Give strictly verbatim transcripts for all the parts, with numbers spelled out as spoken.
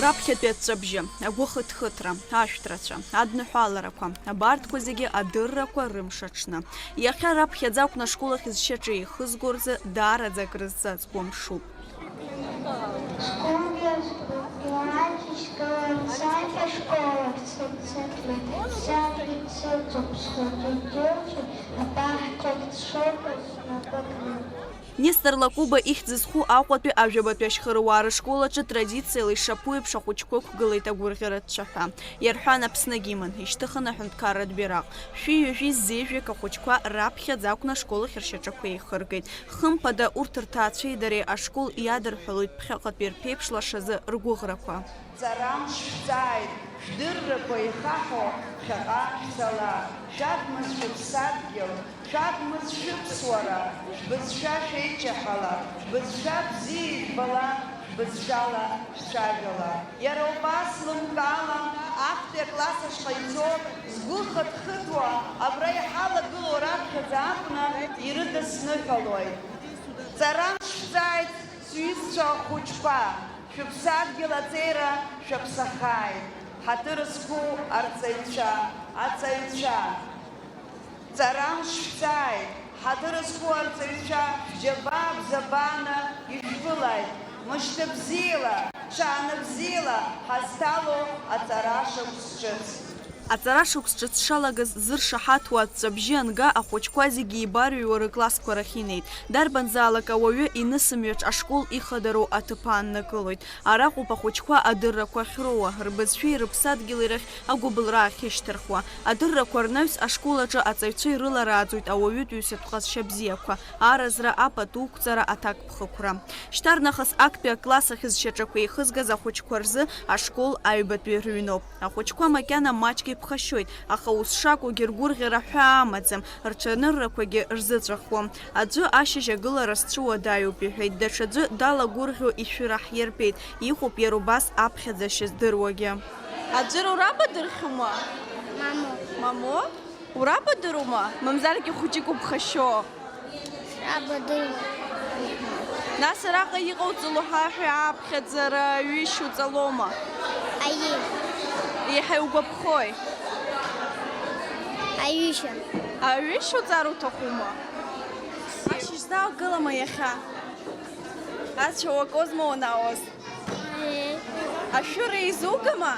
Раԥхьатәи аҵәҵәабжьы, агәыхыҭхыҭра, ашәҭрацәа, адныҳәаларақәа, абарҭқәа зегьы адыррақәа рымш аҽны. Иахьа раԥхьаӡа акәны ашкол ахь зшьаҿа еихызго рзы даараӡа акрызҵазкуа мшуп. Сгәырӷьаҵәҟьа иааҭышьгылан сахь ашкол ахь сымцакны, саб исыҵоуп схәыҷы дырцәа, абаҳчахь сшыҟоу снапы кны. Нестор Лакуба ихьӡ зху Аҟәатәи ажәабатәи ашьхыруаа рышкол аҿы традициала ишаԥу еиԥш ахәыҷқәа ықәгылеит агәырӷьаратә цәаҳәа. Иарҳәан, Аԥсныгьы иман, ишьҭыхын аҳәынҭқарратә бираҟ. Шәи ҩажәи ззеижәеик ахәыҷқәа раԥхьаӡа акәны ашкол ахь ршьаҿақәа еихыргеит. Хымԥада, урҭ рҭаацәеи дареи ашкол иадырҳәалоит ԥхьаҟатәи рԥеиԥш лашазы ргәыӷрақәа. Ҵара мшәҵааит, шәдыррақәа еихаҳо ԥхьаҟа шәцала, шәадмыз шәыԥсадгьыл, шәадмыз шәыԥсуара, шәбызшәа шәеиҷаҳәала, шәбызшәа бзиа ижәбала, шәбызшәала шәцәажәала. Иара убас лымкаала, актәи акласс ашҟа ицо, згәы хыҭхыҭуа, абра иҳалагылоу раԥхьаӡа акәны ирыдысныҳәалоит. Ҵара мшәҵааит, сҩызцәа ахәыҷқәа, шәыԥсадгьыл аҵеира шәаԥсахааит, ҳаҭыр зқәу арҵаҩцәа, аҵаҩцәа. Ҵара мшәҵааит, ҳаҭыр зқәу арҵаҩцәа шәџьабаа бзабааны ишәԥылааит, мышьҭа бзиала, ҽааны бзиала ҳазҭало аҵара шықәс ҿыц. Аҵара шықәс ҿыц шалагаз зыршаҳаҭуа аҵәҵәабжьы анга, ахәыҷқәа зегьы еибарыҩуа рыклассқәа рахь инеит. Дарбанзаалак ауаҩы инысымҩаҿ ашкол ихадароу аҭыԥ ааннакылоит. Араҟоуп ахәыҷқәа адыррақәа ахьроуа, рбызшәеи рыԥсадгьыли рахь агәыбылра ахьышьҭырхуа. Адыррақәа рнаҩс ашкол аҿы аҵаҩцәа ирыларааӡоит ауаҩытәыҩсатә ҟазшьа бзиақәа, аразра, апату ықәҵара, аҭакԥхықәра. Шьҭарнахыс актәи акласс ахь зшьаҿақәа еихызгаз ахәыҷқәа рзы ашкол аҩбатәи рыҩноуп. Ахәыҷқәа макьана маҷк иԥхашьоит, аха ус шакәугьы ргәырӷьара ҳәаа амаӡам, рҽаныррақәагьы рзыҵәахуам. Аӡәы ашьыжь агылара сцәыуадаҩуп иҳәеит, даҽаӡәы далагәырӷьо ишәыра ҳирбеит, иҟоуп иара убас аԥхьаӡашьа здыруагьы. Аӡәыр урабадырхьума? Мамоу. Мамоу? Урабадырума? Мамзаргьы хәыҷык уԥхашьо. Сабадыруа. Нас араҟа иҟауҵало ҳәа аԥхьаӡара ҩышьо ҵалома? Аиеи. Еиҳа иугәаԥхои? Аҩышьа. Аҩышьа уҵар уҭахума? Ашьыжь зааугылама иахьа? Ацәа уакозма уанаауаз? Аиеи. Ашәыра изугама?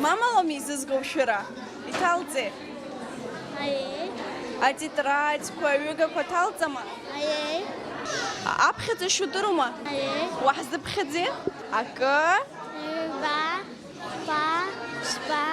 Мамалоума изызго ушәыра? Иҭалҵеи? Аиеи. Атетрадқәа, аҩыгақәа ҭалҵама? Аиеи. Аԥхьаӡашьа удырума? Аиеи. Уаҳзыԥхьаӡеи? Акы? Ҩба, хәба, шьба,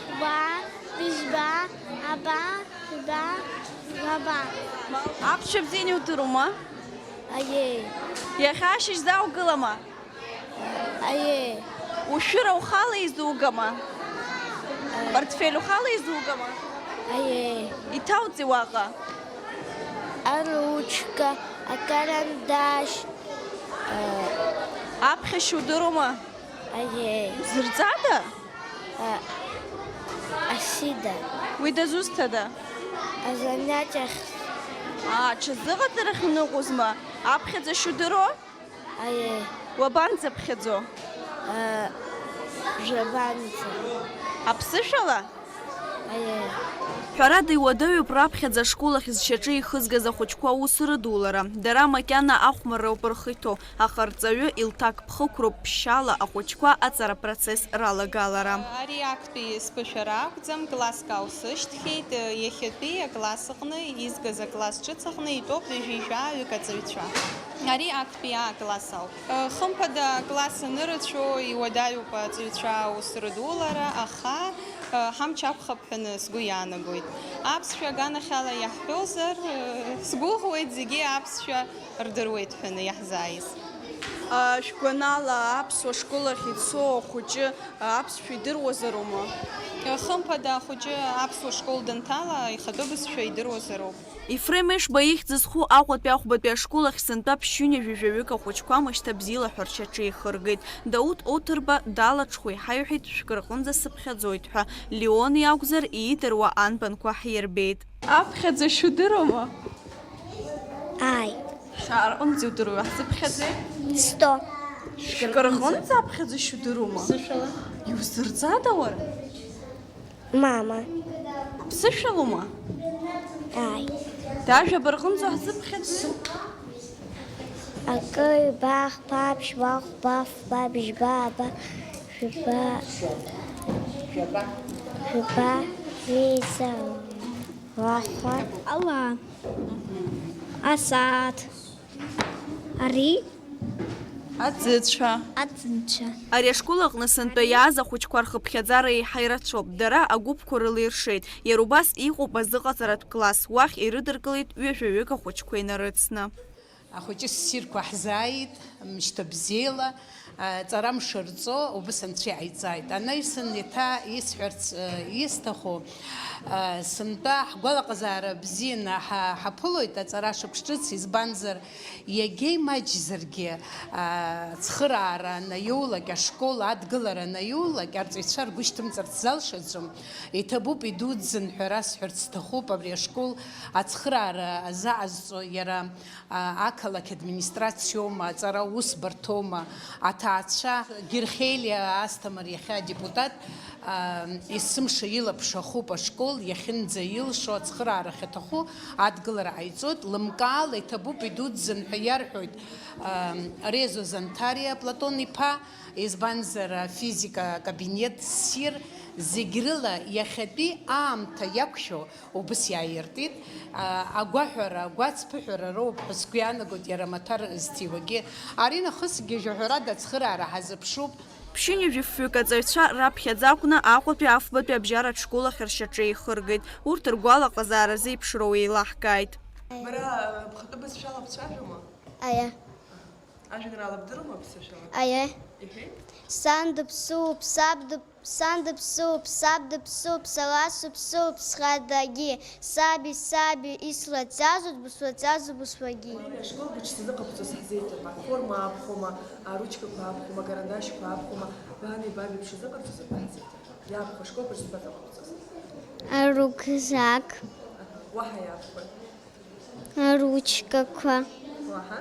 хәба, быжьба, аба, ҩба, ҩаба. Аԥшьа бзианы иудырума? Аиеи. Иахьа ашьыжь зааугылама? Аиеи. Ушәыра ухала изугама? Аиеи. Портфель ухала изугама? Аиеи. Иҭауҵи уаҟа? Аручка, акарандаш. Аԥхьашьа удырума? Аиеи. Зырҵада? А, асида. Уи дызусҭада? Азанятиахь. Аа, ҽазыҟаҵарахь уныҟәозма? Аԥхьаӡашьа удыруа? Аиеи. Уабанӡаԥхьаӡо? Э, жәабанӡа. Аԥсышәала? Аиеи. Ҳәарада, иуадаҩуп раԥхьаӡа ашкол ахь зшьаҿа ихызгаз ахәыҷқәа аус рыдулара. Дара макьана ахәмарроуп рхы иҭоу, аха рҵаҩы илҭакԥхықәроуп ԥшьшьала ахәыҷқәа аҵара процесс ралагалара. Ари актәи сԥышәара акәӡам, класск аусышьҭхьеит, иахьатәи акласс аҟны изгаз акласс ҿыц аҟны итәоуп ҩажәи жәаҩык аҵаҩцәа. Ари актәи акласс ауп. Хымԥада, акласс анырацәоу, иуадаҩуп аҵаҩцәа аус рыдулара, аха ҳамч ақәхап ҳәаны сгәы иаанагоит. Аԥсшәа аганахьала иаҳҳәозар, сгәыӷуеит, зегьы аԥсшәа рдыруеит ҳәаны иаҳзааиз. Шәгәанала, аԥсуа школ ахь ицо ахәыҷы аԥсшәа идыруазароума? Хымԥада, ахәыҷы аԥсуа школ данҭала, ихатәы бызшәа идыруазароуп. Ефрем Ешба ихьӡ зху Аҟәатәи ахәбатәи ашкол ахь сынтәа ԥшьҩынҩажәи жәаҩык ахәыҷқәа мышьҭа бзиала ҳәа ршьаҿа еихыргеит. Дауҭ Оҭырба далаҽхәа иҳаиҳәеит, шәкы рҟынӡа сыԥхьаӡоит ҳәа. Леон иакәзар, иидыруа анбанқәа ҳирбеит. Аԥхьаӡашьа удыруама? Ааи. Шәара рҟынӡа иудыруа, иаҳзыԥхьаӡеи? Сто. Шәкы рҟынӡа аԥхьаӡа шәдырума? Ԥсышәала. Иузырҵада уара? Мама. Ԥсышәалоума? Ааи. Дажәаба рҟынӡа ҳзыԥхьаӡои? Акы, ҩба, хԥа, ԥшьба, хәба, фба, бжьба, аба, жәба, жәба, ҩеиза, лахәа. Ала. Асааҭ. Ари. Аӡыцәа. Аӡыцәа. Ари ашкол аҟны сынтәа иааз ахәыҷқәа рхыԥхьаӡара еиҳа ирацәоуп. Дара агәыԥқәа рыла иршеит. Иара убас иҟоуп азыҟаҵаратә класс. Уахь ирыдыркылеит ҩажәаҩык ахәыҷқәа инарыцны. Ахәыҷы ссирқәа ҳзааит, мшьҭа бзиала, а, ҵарамш рҵо, убыс анцәа иҟаиҵааит. Анаҩсан еиҭа исҳәарц, а, исҭаху, а, сынтәа ҳгәалаҟазаара бзианы ҳа-, ҳаԥылоит аҵара шықәс ҿыц, избанзар, иагьа имаҷзаргьы, а, ацхыраара анаиулак, ашкол адгылара анаиулак, арҵаҩцәа ргәы шьҭымҵарц залшаӡом. Иҭабуп, идуӡӡан ҳәа расҳәарц сҭахуп, абри ашкол ацхыраара азаҟазҵо иара, а, ақалақь администрациоума, аҵара усбарҭоума, аҭаацәа, Герхелиа Асҭамыр иахьа адепутат, а, есымша илаԥш ахуп ашкол, иахьынӡаилшо ацхыраара ахьаҭаху адгылара ҟаиҵоит, лымкаала иҭабуп, идуӡӡан ҳәа иарҳәоит, а, Резо Занҭариа Платон иԥа, избанзар, афизика акабинет ссир, зегь рыла иахьатәи аамҭа иақәшәо, Убыс иааиртит, а, агәаҳәара, агәацԥыҳәара роуп ҳәа сгәы иаанагоит иара амаҭәар зҭиуагьы. Ари нахысгьы жәаҳәарада ацхыраара ҳазыԥшуп. Ԥшьынҩажәи фҩык аҵаҩцәа раԥхьаӡа акәны Аҟәатәи афбатәи абжьаратә школ ахь ршьаҿа еихыргеит. Урҭ ргәалаҟазаара зеиԥшроу еилаҳкааит. Бара, а, бхатәы бызшәала бцәажәома? Аиа. Ажәеинраала бдыруама ԥсышәала? Аиа. Иҳәеи. Сан дыԥсуп, саб дыԥ-, Сан дыԥсуп, саб дыԥсуп, сара сыԥсуп, схадагьы. Саби, саби, ислаҵазу, быслаҵазу, бысуагьы. Уи ашкол быҽсазыҟабҵоз ҳзеиҭаҳәа, аформа аабхәома, аручкақәа аабхәома, акарандашьқәа аабхәома, бани баби бшазыҟарҵоз рҳәа ҳзеиҭаҳәа. Иаабхәа ашкол быҽсазыҟабҵоз. Арюкзак. Аҳа, уаҳа иаабхәа. Аручкақәа. Уаҳа.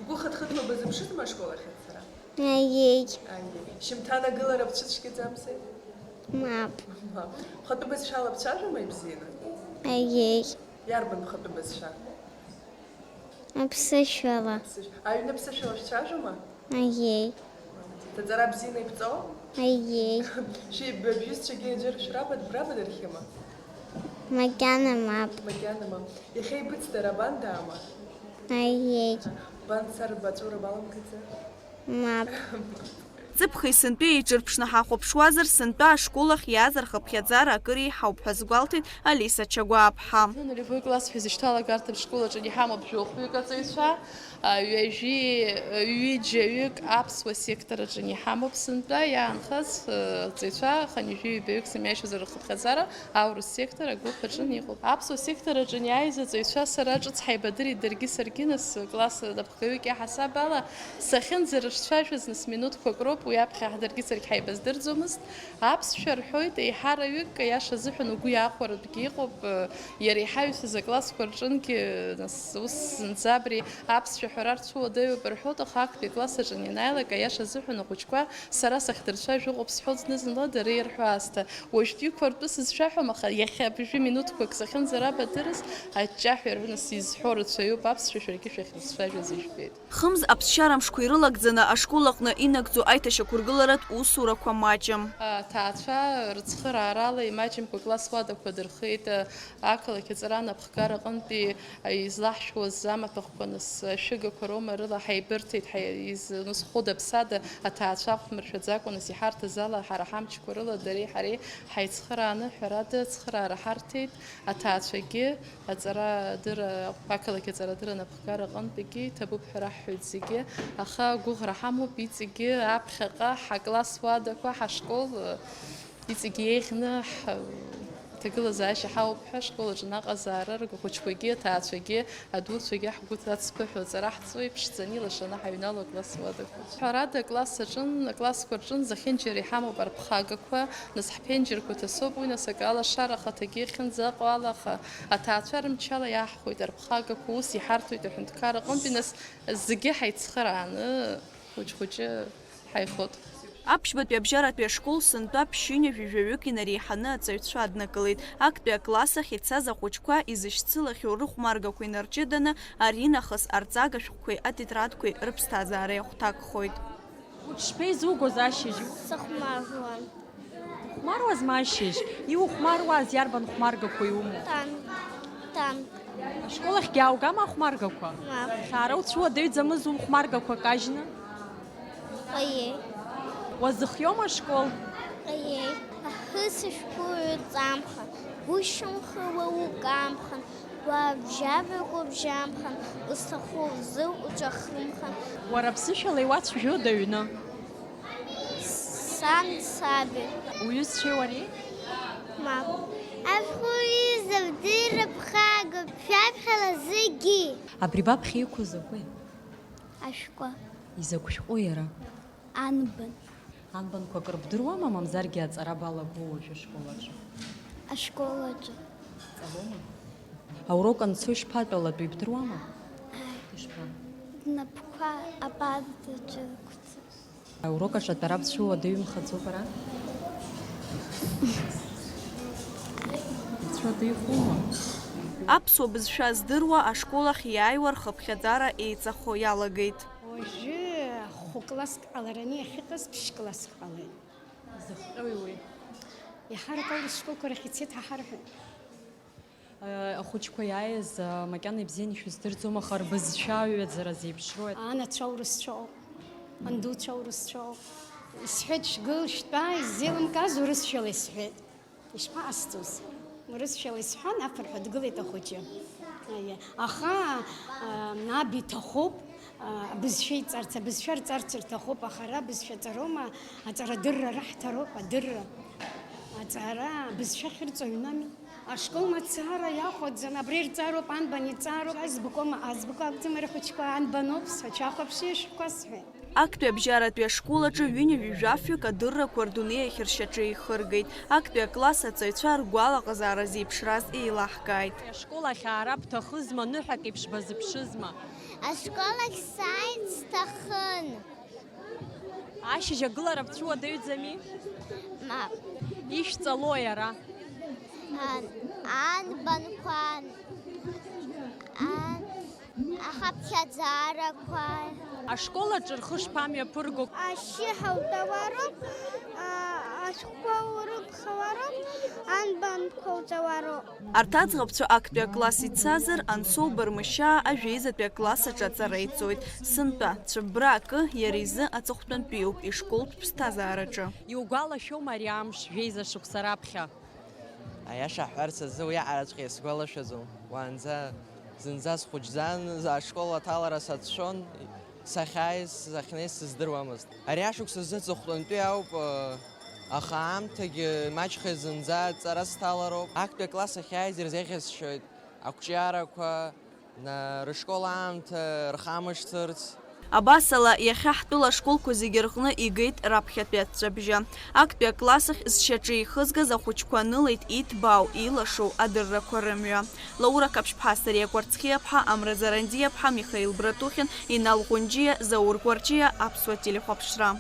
Бгәы хыҭхыҭуа базыԥшызма ашкол ахь ацара? Аиеи. Аиеи. Шьымҭан агылара бцәыцәгьаӡамзеи? Мап. Мап. Бхатәы бызшәала бцәажәома ибзианы? Аиеи. Иарбан бхатәы бызшәа? Аԥсышәала. Аԥсышә-, аҩны аԥсышәала шәцәажәома? Аиеи. Ҭаҵара бзианы ибҵоу? Аиеи. Шәи-, б-, бҩызцәагьы аӡәыр шәрабад-, брабадырхьама? Макьана мап. Макьана мап. Иахьа ибыцдара бан даама? Аиеи. Бан дцар баҵәуара баламгаӡар? Мап. Ҵыԥхи сынтәеи еиҿырԥшны ҳахәаԥшуазар, сынтәа ашкол ахь иааз рхыԥхьаӡара акыр еиҳауп ҳәа азгәалҭеит Алиса Чагәааԥҳа. Нулевой класс ҳәа изышьҭалак арҭ ашкол аҿы иҳамоуп жәохәҩык аҵаҩцәа, а, ҩажәи, ҩыџьаҩык аԥсуа сектор аҿы иҳамоуп сынтәа иаанхаз, а, аҵаҩцәа хынҩажәи ҩбаҩык зымҩашьоз рхыԥхьаӡара аурыс сектор агәыԥ аҿы иҟоуп. Аԥсуа сектор аҿы иааиз аҵаҩцәа сара ҿыц ҳаибадырит даргьы саргьы, нас класс напхгаҩык иаҳасаб ала сахьынӡарышцәажәаз, нас минуҭқәак роуп, уи аԥхьа ҳдаргьы саргьы ҳаибаздырӡомызт. Аԥсшәа рҳәоит, еиҳараҩык, аиаша азыҳәан угәы иаахәаратәгьы иҟоуп, иара иҳаҩсыз аклассқәа рҿынгьы, нас, ус зынӡа абри аԥсшәа ҳәара рцәуадаҩуп рҳәоит, аха актәи акласс аҿы ианааилак, аиаша азыҳәан ахәыҷқәа сара сахьдырцәажәо ыҟоуп сҳәоит зны-зынла дара ирҳәо аасҭа. Уажәтәиқәа ртәы сызшәаҳәом, аха иахьа абыржәы минуҭқәак сахьынӡарабадырыз, аҷҷаҳәа рҳәоны сизҳәо рацәаҩуп, аԥсшәа шәаргьы шәахьрыцәажәаз ижәбеит. Хымз аԥсшьара мшқәа ирылагӡаны ашкол аҟны инагӡоу аиҭашьақәыргыларатә усурақәа маҷым. Аҭаацәа рыцхыраарала имаҷымкәа класс уадақәа дырхеит, ақалақь аҵара анапхгара аҟынтәи излаҳшәуаз амаҭәахәқәа, нас, ашәыгақәа роума рыла ҳаибырҭеит, ҳаи-, из-, нас хәыда-ԥсада аҭаацәа ахәмыршәаӡакәа, нас иҳарҭаз ала ҳара ҳамчқәа рыла дареи ҳареи ҳаицхырааны, ҳәарада, ацхыраара ҳарҭеит, аҭаацәагьы, аҵара адырра, ақалақь аҵара адырра анапхгара аҟынтәигьы иҭабуп ҳәа раҳҳәоит зегьы, аха агәыӷра ҳамоуп иҵегьы аԥхьаҟа ҳакласс уадақәа, ҳашкол, иҵегьы еиӷьны ҳ-, Ҭагылазаашьа ҳауп ҳәа ашкол аҿы наҟ азаара ргахәыҷқәагьы, аҭаацәагьы, адуцәагьы ҳгәы ацԥыҳәо аҵара ҳҵо иԥшӡаны илашаны ҳаҩнало акласс уадақәа. Ҳәарада, акласс аҿын, аклассқәа рҿын зехьынџьара иҳамоуп арԥхагақәа, нас ҳԥенџьырқәа ҭасоуп, уи нас акы алашара ахаҭагьы иахьынӡаҟоу ала, аха аҭаацәа рымчала иааҳхәоит арԥхагақәа, ус иҳарҭоит аҳәынҭқар аҟынтәи, нас зегьы ҳаицхырааны хәыҷ-хәыҷы ҳаихот. Аԥшьбатәи абжьаратәи ашкол сынтәа ԥшьынҩажәи жәаҩык инареиҳаны аҵаҩцәа аднакылеит. Актәи акласс ахь ицаз ахәыҷқәа изышьцылахьоу рыхәмаргақәа инарҷыданы, аринахыс арҵага шәҟәқәеи атетрадқәеи рыԥсҭазаара иахәҭакхоит. Уҽшԥеизугоз ашьыжь? Сыхәмаруан. Ухәмаруазма ашьыжь? Иухәмаруаз иарбан хәмаргақәа иумоу? Тан. Тан. Ашкол ахьгьы ааугама ахәмаргақәа? Мап. Хьаара уцәуадаҩӡамыз ухәмаргақәа кажьны? Аиеи. Уазыхиома ашкол? Аиеи. Ахысышәқәа уҩыҵамхан, гәышьамхы уа укамхан, уабжьабаго бжьамхан, узҭаху узы уҿахымхан. Уара ԥсышәала иуацәажәода аҩны? Сан, саби. Уҩызцәеи уареи? Мап. Ашәҟәыҩҩы Завдыр Аԥхагоуп, шәаԥхьала зегьы. Абри баԥхьа иқәу закәи? Ашәҟәы. Изакә шәҟәу иара? Анбан. Анбанқәа акыр бдыруама, мамзаргьы аҵара балагоу уажәы ашкол аҿы? Ашкол аҿы. Ҵабома? Аурок анцо ишԥатәалатәу ибдыруама? Ааи. Ишԥа? Бнапқәа апартаҿы рықәҵа. Аурок аҿы атәара бцәуадаҩымхаӡо бара? Бцәуадаҩхоума? Аԥсуа бызшәа здыруа ашкол ахь иааиуа рхыԥхьаӡара еиҵахо иалагеит. Уажәы хәы класск ҟалараны иахьыҟаз ԥшь класск ҟалеит. Изыхҟьои уи? Иаҳарак аурыс школқәа рахь ицеит ҳәа ҳарҳәоит. Э, ахәыҷқәа иааиз, э, макьана ибзианы ишәыздырӡом, аха рбызшәа аҩаӡара зеиԥшроу. Анацәа аурысцәоуп, андуцәа аурысцәоуп. Исҳәеит, шәгыл, шәтәа, иззеилымкааз урысшәала исҳәеит. Ишԥаҟасҵоз? Урысшәала исҳәан, аԥырҳәа дгылеит ахәыҷы. Аиа. Аха, а, аб иҭахуп, а, абызшәа иҵарц, абызшәа рҵарц рҭахуп, аха ара абызшәа ҵароума, аҵарадырра раҳҭароуп, адырра. Аҵара абызшәа ахьырҵо аҩнами. Ашкол мацара иахәаӡам, абра ирҵароуп, анбан иҵароуп, азбыкоума, азбыко акәӡам, ари ахәыҷқәа анбаноуп, сҳәа, шәахәаԥши, шәҟәқәа сҳәеит. Актәи абжьаратәи ашкол аҿы ҩынҩажәи жәафҩык адыррақәа рдунеи ахь ршьаҿа еихыргеит. Актәи акласс аҵаҩцәа ргәалаҟазаара зеиԥшраз еилаҳкааит. Ашкол ахь аара бҭахызма, ныҳәак еиԥш базыԥшызма? Ашкол ахь сааит сҭахын. Ашьыжь агылара бцәуадаҩӡами? Мап. Ишәҵалои ара? Ан-, анбанқәа, ан-, ан-, Ахыԥхьаӡарақәа. Ашкол аҿы рхы шԥамҩаԥырго? Ашьшьыҳәа уҵауароуп, а, ашәҟәқәа урыԥхауароуп, анбанқәа уҵауароуп. Арҭ аӡӷабцәа актәи акласс ицазар, Ансоу Бармышьаа ажәеизатәи акласс аҿы аҵара иҵоит. Сынтәа, цәыббра акы, иара изы аҵыхәтәантәиуп ишколтә ԥсҭазаараҿы. Иугәалашәома ари амш, жәеиза шықәса раԥхьа? Аиаша ҳҳәарц азы, уиаҟараҵәҟьа исгәалашәаӡом. Уаанӡа зынӡа схәыҷӡан, ашкол аҭалара сацәшәон, сахьааиз, сахьнеиз сыздыруамызт. Ари ашықәс азы аҵыхәтәантәи ауп, аха аамҭагьы маҷхеит, зынӡа аҵара сҭалароуп. Актәи акласс ахьааиз ирзеиӷьасшьоит ақәҿиарақәа, на-, рышкол аамҭа рхамышҭырц. Абасала, иахьа ҳтәыла ашколқәа зегьы рҟны игеит раԥхьатәи аҵәҵәабжьы. Актәи акласс ахь зшьаҿа еихызгаз ахәыҷқәа анылеит иҭбаау, илашоу адыррақәа рымҩа. Лаура Қаԥшьԥҳа, Сариа Кәарцхиаԥҳа, Амра Зарандиаԥҳа, Михаил Братухин, Инал Ҟәынџьиа, Заур Кәарҷиа, Аԥсуа телехәаԥшра.